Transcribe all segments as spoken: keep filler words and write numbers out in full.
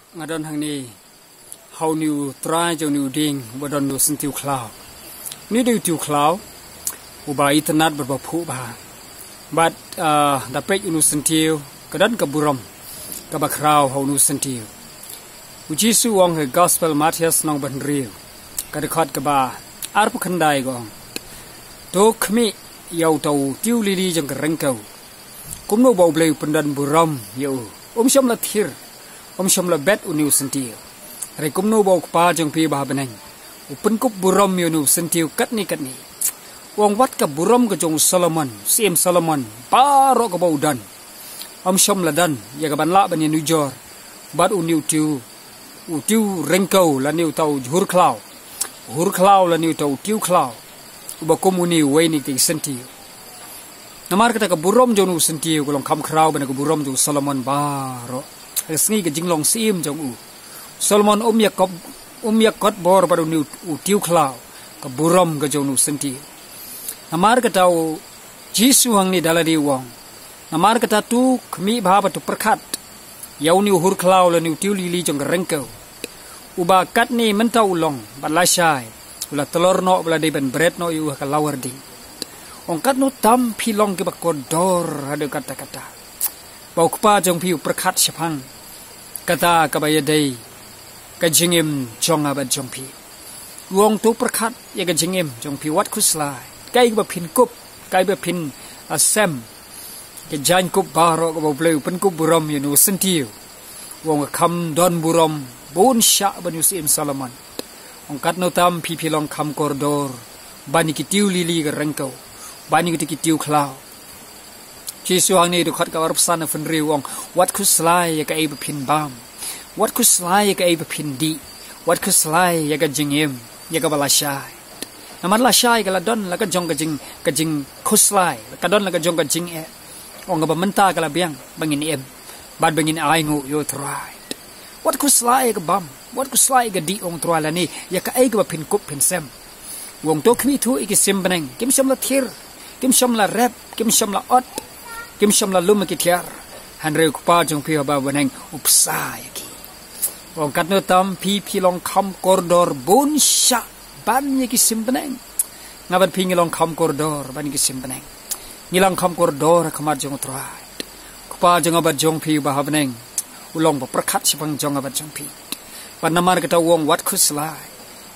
Nga don hangne ha u ni u trai jong u ni u dieng uba don u syntiew khlaw. Ni dei u tiew khlaw uba itynnad bad ba phuh bha. Bad ah, da peit u ni u syntiew ka don ka burom kaba khraw ha u ni u syntiew. U Jisu u ong ha Gospel Mathaios lynnong ba hynriew, ka dkhot kaba arphew khyndai, ka ong: To khmih ïa uta u tiew lili jong ka ryngkew, kumno ba U Blei u pyndon burom ïa u. Um shym la thier, um shym la bet u ni u syntiew. Hynrei kumno ba U Kpa jong phi uba ha bneng u pynkup burom ïa u ni u syntiew katne katne. U ong, wat ka burom ka jong u Solomon, u Syiem Solomon, baroh kaba u don, um shym la don ïa kaban lah ban ïanujor bad u ni u tiew, u tiew ryngkew lane uta u hur khlaw, u hur khlaw lane uta u tiew khlaw uba kum u ni uwei na kita ki syntiew. Namar kata ka burom jong u ni u syntiew ka long kham khraw ban ïa ka burom jong u Solomon baroh. Ha ka sngi ka jinglong syiem jong u, Solomon um ïa kot, um ïa kot bor bad u ni u tiew khlaw, ka burom ka jong u ni u syntiew. Namar kata u Jisu hangne da lade u ong: Namar kata to khmih bha bad to pyrkhat ïa u ni u hur khlaw lane u tiew lili jong ka ryngkew, uba katne mynta u long bad lashai u la tlor noh ba la dei ban bret noh ïa u ha ka lawar ding. Ong, katno tam phi long kiba kordor haduh katta katta, ba U Kpa jong phi u pyrkhat shaphang kata kaba ïadei ka jingim jong nga bad jong phi. U ong, to pyrkhat ïa ka jingim jong phi, wat khuslai. Kaei kaba phin kup, kaei ba phin, ah, sem, ka jaiñkup baroh kaba U Blei u pynkup burom ïa u ni u syntiew. U ong, kham don burom bun shah ban ïa u Syiem Solomon. Ong, katno tam phi phi long kham kordor ban ïa ki tiew lili ka ryngkew, ban ïa ki tiew khlaw. Jisu hangne dkhot kaba arphew san, arphew hynriew, u ong, wat khuslai ïa kaei ba phin bam, wat khuslai ïa kaei ba phin dih, wat khuslai ïa ka jingim ïa kaba lashai. Namar lashai ka la don la ka jong ka jing, ka jingkhuslai, ka don la ka jong ka jingeh. Ong, kaba mynta ka la biang ba ngin im bad ba ngin ainguh ïa u Trai. Wat khuslai ïa ka bam, wat khuslai ïa ka dih, ong u Trai, lane ïa kaei kaba phin kup phin sem. U ong, to khmih thuh ïa ki sim bneng, kim shym la thier, kim shym la rep, kim shym la ot, kim shym la lum ha ki thiar. Hynrei U Kpa jong phi uba ha bneng u bsa ïa ki. U ong, katno tam phi phi long kham kordor bun shah ban ïa ki sim bneng. Nga bad phi ngi long kham kordor ban ïa ki sim bneng. Ngi long kham kordor ha khmat jong u Trai. U Kpa jong nga bad jong phi uba ha bneng u long ba pyrkhat shaphang jong nga bad jong phi. Bad namar kata u ong, wat khuslai.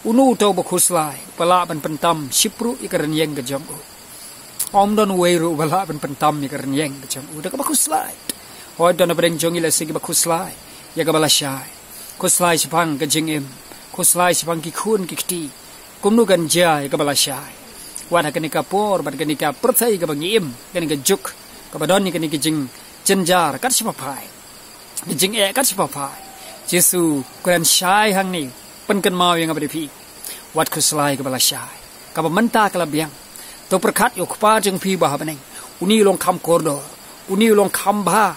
Uno uta uba khuslai uba lah ban pyntam shipruh ïa ka rynïeng ka jong u. Ym don uwei ruh uba lah ban pyntam ïa ka rynïeng ka jong u da kaba khuslai. Hooid, don hapdeng jong ngi lehse kiba khuslai ïa kaba lashai. Khuslai shaphang ka jingim, khuslai shaphang ki khun ki kti. Kumno kan jia ïa kaba lashai? Wat ha kane ka por bad kane ka pyrthei kaba ngi im, kane ka juk kaba don ïa kane ka jingjynjar kat shaba phai, ka jingeh kat shaba phai, Jisu u kren shai hangne, pynkynmaw ïa nga bad ïa phi. Wat khuslai ïa kaba lashai, kaba mynta ka la biang. To pyrkhat ïa u Kpa jong phi uba ha bneng. Uni u long kham kordor, uni u long kham bha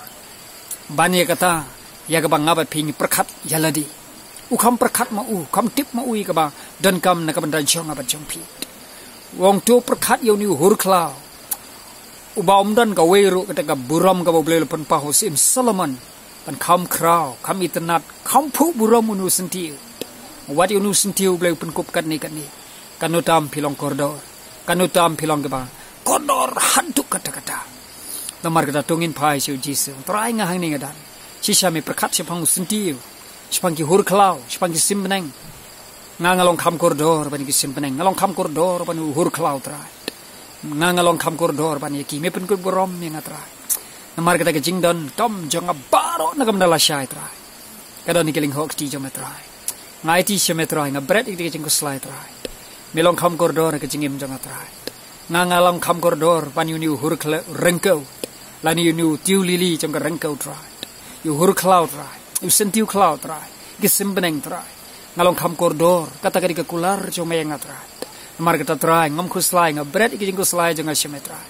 ban ïa kata ïa kaba nga bad phi ngi pyrkhat ïa lade. U kham pyrkhat ma u, u kham tip ma u ïa kaba donkam na ka bynta jong nga bad jong phi. U ong, to pyrkhat ïa uni u hur khlaw uba ym don kawei ruh kata ka burom kaba U Blei u la pynpaw ha u Syiem Solomon, ban kham khraw, kham itynnad, kham phuh burom uni u syntiew. Wat ïa uni u syntiew U Blei u pynkup katne katne. Katno tam phi long kordor, katno tam phi long kiba kordor haduh katta katta. Namar kata to ngin phai sha u Jisu. Trai, nga hangne nga don. Shisha me pyrkhat shaphang u syntiew, shaphang ki hur khlaw, shaphang ki sim bneng. Nga nga long kham kordor ban ïa ki sim bneng, nga long kham kordor ban ïa u hur khlaw, Trai. Nga nga long kham kordor ban ïa ki. Me pynkup burom ïa nga, Trai. Namar kata ka jingdonkam jong nga baroh na ka bynta lashai, Trai, ka don ha ka lyngkhuh kti jong me, Trai. Nga aiti sha me, Trai, nga bret ïa ka jingkhuslai, Trai. Me long kham kordor ha ka jingim jong nga, Trai. Nga nga long kham kordor ban ïa uni u hur khlaw ryngkew, lane ïa uni u tiew lili jong ka ryngkew, Trai. Ïa u hur khlaw, Trai. Ïa u syntiew khlaw, Trai. Ïa ki sim bneng, Trai. Nga long kham kordor, kata ka dei ka kular jong me ïa nga, Trai. Namar kata, Trai, ngam khuslai, nga bret ïa ka jingkhuslai jong nga sha me, Trai.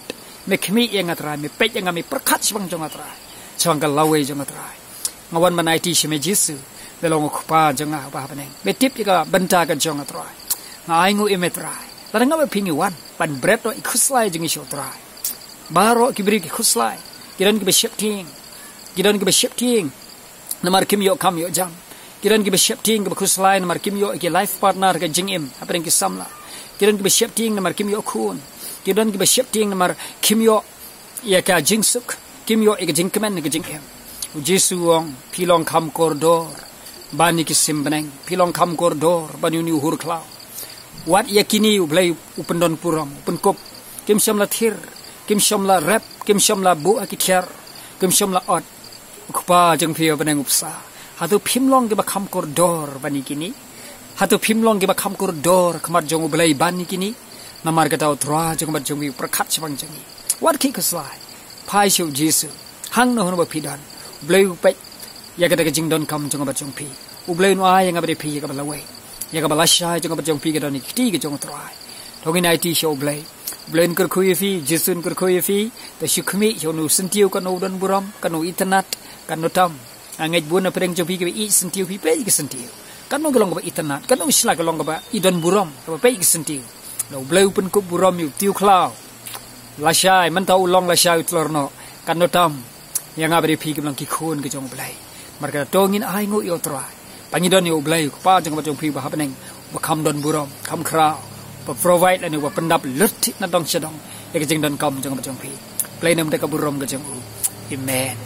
Me khmih ïa nga, Trai, me peit ïa nga, me pyrkhat shaphang jong nga, Trai. Shaphang ka lawei jong nga, Trai. Nga wan ban aiti sha me, Jisu. Me long u Kpa jong nga uba ha bneng. Me tip ïa ka bynta ka jong nga, Trai. Nga ainguh ïa me, Trai. Lada nga bad phi ngi wan ban bret noh ïa ki khuslai jong ngi sha u Trai. Baroh ki briew ki khuslai, ki don kiba sheptieng, ki don kiba sheptieng. Namar kim ïoh kam ïoh jam, Ki don kiba sheptieng kiba khuslai namar kim ïoh ïa ki life partner ka jingim hapdeng ki samla. Ki don kiba sheptieng namar kim ïoh khun. Ki don kiba sheptieng namar kim ïoh ïa ka jingsuk, kim ïoh ïa ka jingkmen ka jingim. U Jisu u ong, phi long kham kordor ban ïa ki sim bneng, phi long kham kordor ban ïa une u hur khlaw. Wat ïa kine U Blei u pyndon burom, u pynkup. Kim shym la thir, kim shym la rep, kim shym la buh ha ki thiar, kim shym la ot. U Kpa jong phi uba ha bneng u bsa. Hato phim long kiba kham kordor ban ïa kine? Hato phim long kiba kham kordor ha khmat jong U Blei ban ïa kine? Namar kata U Trai jong ka mat jong phi u pyrkhat shaphang jong ngi. Wat khih khuslai. Phai sha U Jisu. Hangno hangno ba phi don, U Blei u peit ïa kata ka jingdonkam jong ka mat jong phi. U Blei un ai ïa nga bad ïa phi ïa kaba lawei, ïa kaba lashai jong ka mat jong phi ka don ha ki kti ka jong U Trai. To ngin aiti sha U Blei. U Blei un kyrkhu ïa phi, Jisu un kyrkhu ïa phi. To shu khmih sha uno u syntiew, katno u don burom, katno u itynnad, katno tam. Nga ngeit bun na pdeng jong phi kiba ïeit syntiew, phi peit ïa ki syntiew. Katno ka long kaba itynnad, katno ka sla ka long kaba i don burom, kaba peit ïa ki syntiew. Lada U Blei u pynkup burom ïa u tiew khlaw, lashai, mynta u long lashai u tlor noh, katno tam ïa nga bad ïa phi kiba long ki khun ka jong U Blei. Namar kata to ngin ainguh ïa U Trai. Ba ngi don ïa U Blei, U Kpa jong ka mat jong phi uba ha bneng, uba kham don burom, kham khraw, uba provide lane uba pyndap lut thik na dong sha dong ïa ka jingdonkam jong ka mat jong phi. Blei un ym da ka burom ka jong u. Amen.